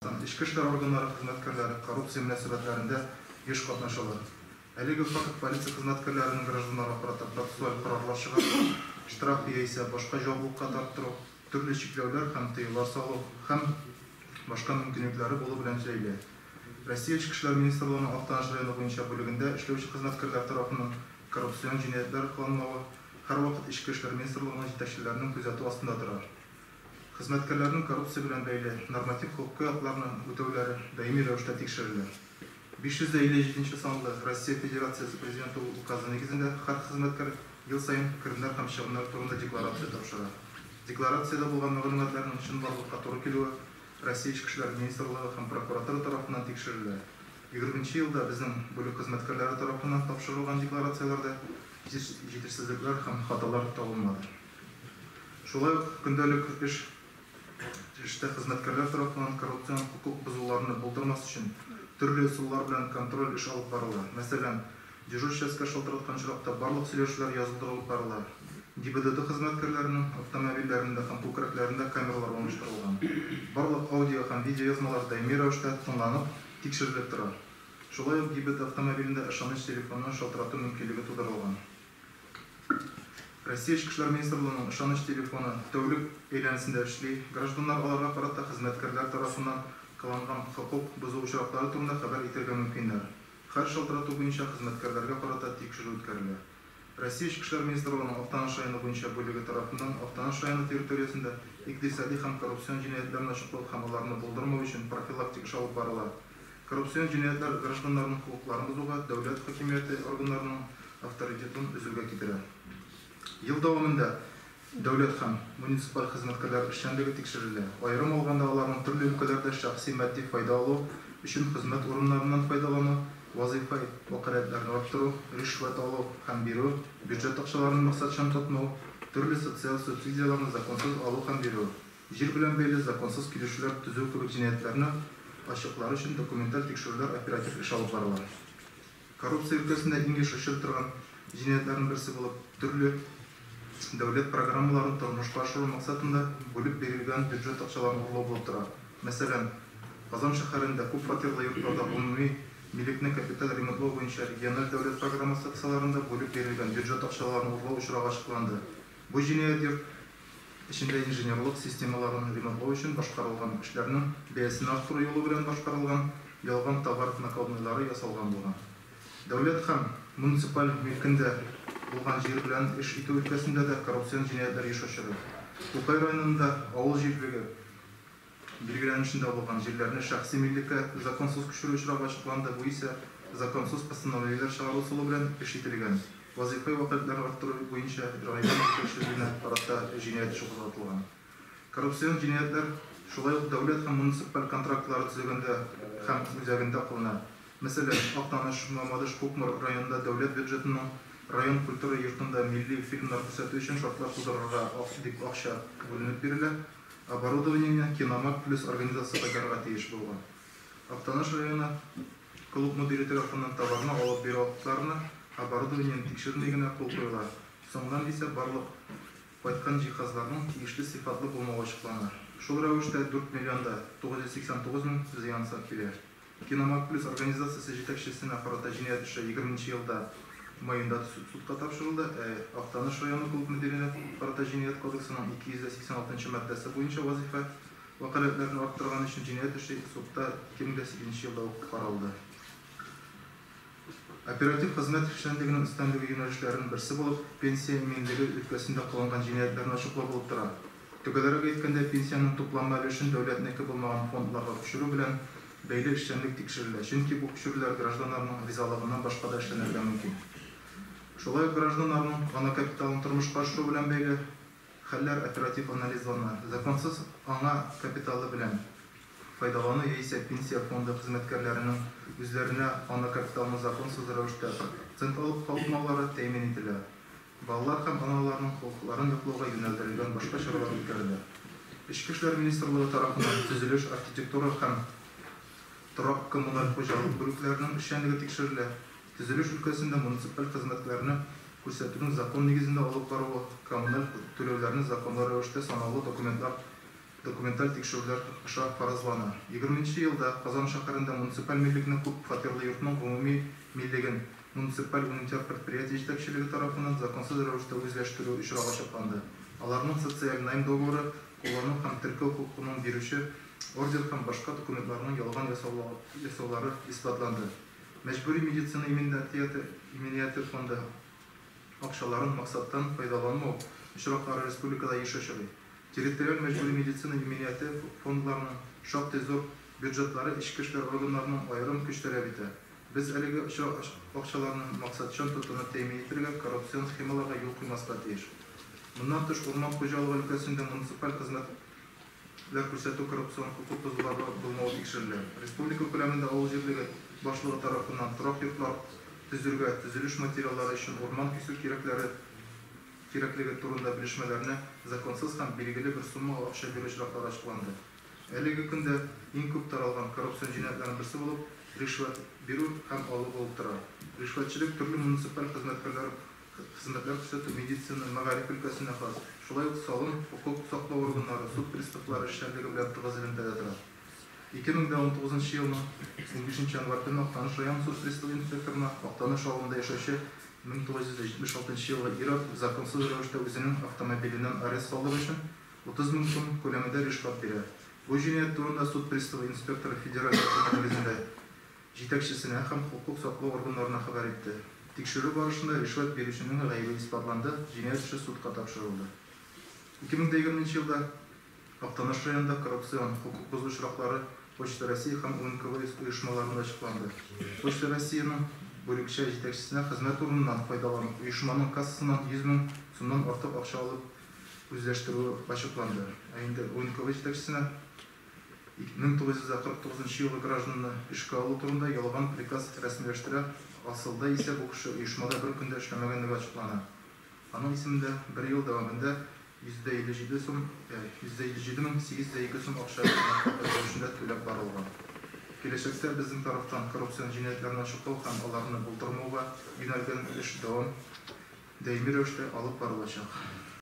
Эчке эшләр органнары хезмәткәрләре коррупция мөнәсәбәтләрендә еш катнашалар. Әлеге факт полиция хезмәткәрләренең гражданнарга карата процессуаль карарлар чыгару, штраф яисә башка җаваплылыкка тарттыру, төрле чикләүләр һәм тыюлар салу һәм башка мөмкинлекләре булу белән бәйле. Россия Эчке эшләр министрлыгының Актаныш районы буенча бүлегендә эшләүче хезмәткәрләр тарафыннан коррупцион җинаятьләр кыланмавы һәрвакыт Эчке эшләр министрлыгының җитәкчеләренең күзәтү астында тора. Хезмәткәрләрнең коррупция белән бәйле норматив хокукый актларны үтәүләре даими рәвештә тикшерелә. 557 нче санлы Россия Федерациясе Президенты Указы нигезендә һәр хезмәткәр ел саен керемнәр һәм чыгымнар турында декларация тапшыра. Декларациядә булган мәгълүматларның чынбарлыкка туры килүе Россия Эчке эшләр министрлыгы һәм прокуратура тарафыннан тикшерелә. Егерменче елда безнең бүлек хезмәткәрләре тарафыннан тапшырылган декларацияләрдә җитешсезлекләр һәм хаталар табылмады. Шулай ук көндәлек эш эштә хезмәткәрләр тарафыннан коррупцион хокук бозуларны булдырмас өчен төрле ысуллар белән контроль эш алып барыла. Мәсәлән, дежур частька шалтыраткан очракта барлык сөйләшүләр язылдырылып барыла. ГИБДД хезмәткәрләренең автомобильләрендә һәм күкрәкләрендә камералар урнаштырылган. Барлык аудио һәм видеоязмалар даими рәвештә тыңланып, тикшерелеп тора. Шулай ук ГИБД автомобилендә ышаныч телефонына шалтырату мөмкинлеге тудырылган. Россия Эчке эшләр министрлыгының ышаныч телефоны тәүлек әйләнесендә эшли, гражданнар аларга карата хезмәткәрләр тарафыннан кыланган хокук бозу очраклары турында хәбәр итәргә мөмкиннәр. Һәр шалтырату буенча хезмәткәрләргә карата тикшерү үткәрелә. Россия Эчке эшләр министрлыгының Актаныш районы буенча бүлеге тарафыннан Актаныш районы территориясендә икътисади һәм коррупцион җинаятьләрне ачыклау һәм аларны булдырмау өчен профилактик эш алып барыла. Коррупцион җинаятьләр гражданнарның хокукларын бозуга, дәүләт хакимияте органнарының авторитетын өзүгә китерә. Ел дәвамында дәүләт һәм муниципаль хезмәткәрләр эшчәнлеге тикшерелә. Аерым алганда, аларның төрле өлкәләрдә шәхси матди файда алу өчен хезмәт урыннарыннан файдалану, вазыйфаи вәкаләтләрен арттыру, ришвәт алу һәм бирү, бюджет акчаларын максатчан тотмау, төрле социаль субсидияләрне законсыз алу һәм бирү, җир белән бәйле законсыз килешүләр төзү кебек җинаятьләрне ачыклар өчен документаль тикшерүләр, оператив эш алып барыла. Коррупция өлкәсендә иң еш очрый торган җинаятьләрнең берсе булып төрле дәүләт программаларын тормышка ашыру максатында бүлеп бирелгән бюджет акчаларын урлау булып тора. Мәсәлән, Казан шәһәрендә күп фатирлы йортларда гомуми милекне капиталь ремонтлау буенча региональ дәүләт программасы кысаларында бүлеп бирелгән бюджет акчаларын урлау очрагы ачыкланды. Бу җинаять йорт эчендә инженерлык системаларын ремонтлау өчен башкарылган эшләрнең бәясен арттыру юлы белән башкарылган ялган товар накладнойлары ясалган булган. Дәүләт һәм муниципаль милкендә булган җир белән эш итү өлкәсендә дә коррупцион җинаятьләр еш очрый. Тукай районында авыл җирлеге билгеләнешендә булган җирләрне шәхси миллеккә законсыз күчерү очрагы ачыкланды, бу исә законсыз постановлениеләр чыгару ысулы белән эш ителгән. Вазыйфаи вәкаләтләрен арттыру буенча район җитәкчелегенә карата җинаять эше кузгатылган. Коррупцион җинаятьләр шулай ук дәүләт һәм муниципаль контрактлары төзегәндә һәм үзәгендә кылына. Мәсәлән, Актаныш, Мамадыш, Кукмор районында дәүләт бюджетының район культура йортында милли фильмнар күрсәтү өчен шартлар тудырырга дип акча бүленеп бирелә. Оборудованиене Киномаг плюс организациясе кайтарырга тиеш булган. Актаныш районы клуб мөдире тарафыннан товарны алып бирү актларына оборудованиене тикшерми генә кул куела. Соңыннан исә барлык кайткан җиһазларның тиешле сыйфатлы булмавы ачыклана. Шул рәвештә 4 миллион да 989 мең зыян килә. Киномаг плюс организациясе җитәкчесенә карата җинаять эше егерменче елда маенда судка тапшырылды, ә Актаныш районы клуб мөдиренә карата җинаять кодексының 286 нчы маддәсе буенча вазыйфа вәкаләтләрен арттырган өчен җинаять эше судта 2008 нче елда ук каралды. Оператив хезмәт эшчәнлегенең өстенлеге юнәлешләренең берсе булып, пенсия иминлеге өлкәсендә кылынган җинаятьләрне ачыклау булып тора. Төгәлрәк әйткәндә, пенсиянең тупланма өлешен дәүләтнеке булмаган фондларга күчерү белән бәйле эшчәнлек тикшерелә, чөнки бу күчерүләр гражданнарның ризалыгыннан башка да эшләнергә мөмкин. Шулай ук гражданнарның ана капиталын тормышка ашыру белән бәйле хәлләр оператив анализлана, законсыз аңа капиталы белән файдалану яисә пенсия фонды хезмәткәрләренең үзләренә ана капиталын законсыз рәвештә процент алып калмаулары тәэмин ителә. Балалар һәм аналарның хокукларын яклауга юнәлдерелгән башка чаралар үткәрелә. Эчке эшләр министрлыгы тарафыннан төзелеш, архитектура һәм торак-коммуналь хуҗалык бүлекләренең эшчәнлеге тикшерелә. Төзелеш өлкәсендә муниципаль хезмәтләрне күрсәтүнең закон нигезендә алып баруы, коммуналь түләүләрне законлы рәвештә санаулы документлар документаль тикшерүләр аша фаразлана. Егерменче елда Казан шәһәрендә муниципаль милекнең күп фатирлы йортның гомуми милеген муниципаль унитар предприятие җитәкчелеге тарафыннан законсыз рәвештә үзләштерү очрагы ачыкланды. Аларның социаль найм договоры, куллану һәм теркәү хокукының бирүче ордер һәм башка документларның ялган ясаулары исбатланды. Мәҗбүри медицина иминияте фонды акчаларын максаттан файдаланмау очраклары республикада еш очрый. Территориаль мәҗбүри медицина иминияте фондларының шактый зур бюджетлары эчке эшләр органнарының аерым көч таләп итә. Без әлеге акчаларның максатчан тотуны тәэмин итәргә, коррупцион схемаларга юл куймаска тиеш. Моннан тыш, урман хуҗалыгы өлкәсендә муниципаль хезмәтләр күрсәтү коррупцион хокук бозулары булмавы тикшерелә. Республика күләмендә авыл җирлеге башлыгы тарафыннан торак йортлар төзергә төзелеш материаллары өчен урман кисү кирәкләре кирәклеге турында белешмәләрне законсыз һәм билгеле бер суммага акча бирү очраклары ачыкланды. Әлеге көндә иң күп таралган коррупцион җинаятьләрнең берсе булып ришвәт бирү һәм алу булып тора. Ришвәтчелек төрле муниципаль хезмәткәрләр хезмәтләр күрсәтү, медицина, мәгариф өлкәсенә хас. Шулай ук салым, хокук саклау органнары, суд приставлары эшчәнлеге белән тыгыз элемтәдә тора. 2019 елның 15 январь көнне Актаныш район суд приставы инспекторына Актаныш авылында яшәүче 1976 елгы ир-ат законсыз рәвештә үзенең автомобиленнән арест салдыру өчен 30 мең сум күләмендә ришвәт бирә. Бу җинаять турында суд приставы инспекторы федераль законы нигезендә җитәкчесенә һәм хокук саклау органнарына хәбәр итте. Тикшерү барышында ришвәт бирүченең гаебе исбатланды, җинаять эше судка тапшырылды. 2020 елда Актаныш районында коррупцион хокук бозу очраклары Почта России һәм УНКВ оешмаларында ачыкланды. Почта Россиянең бүлекчә җитәкчесенә хезмәт урыныннан файдаланып, оешманың кассасыннан 100 мең сумнан артык акча алып үзләштерүе ачыкланды. Ә инде УНКВ җитәкчесенә 1949 елгы гражданны эшкә алу турында ялган приказ рәсмиләштерә, асылда исә бу кеше оешмада бер көн дә эшләмәгәнлеге ачыклана. Аның исемендә бер ел дәвамында 157 сум, 157 мең 802 сум акча рәвешендә түләп барылган. Киләчәктә безнең тарафтан коррупцион җинаятьләрне ачыклау һәм аларны булдырмауга юнәлгән эш дәвам даими рәвештә алып барылачак.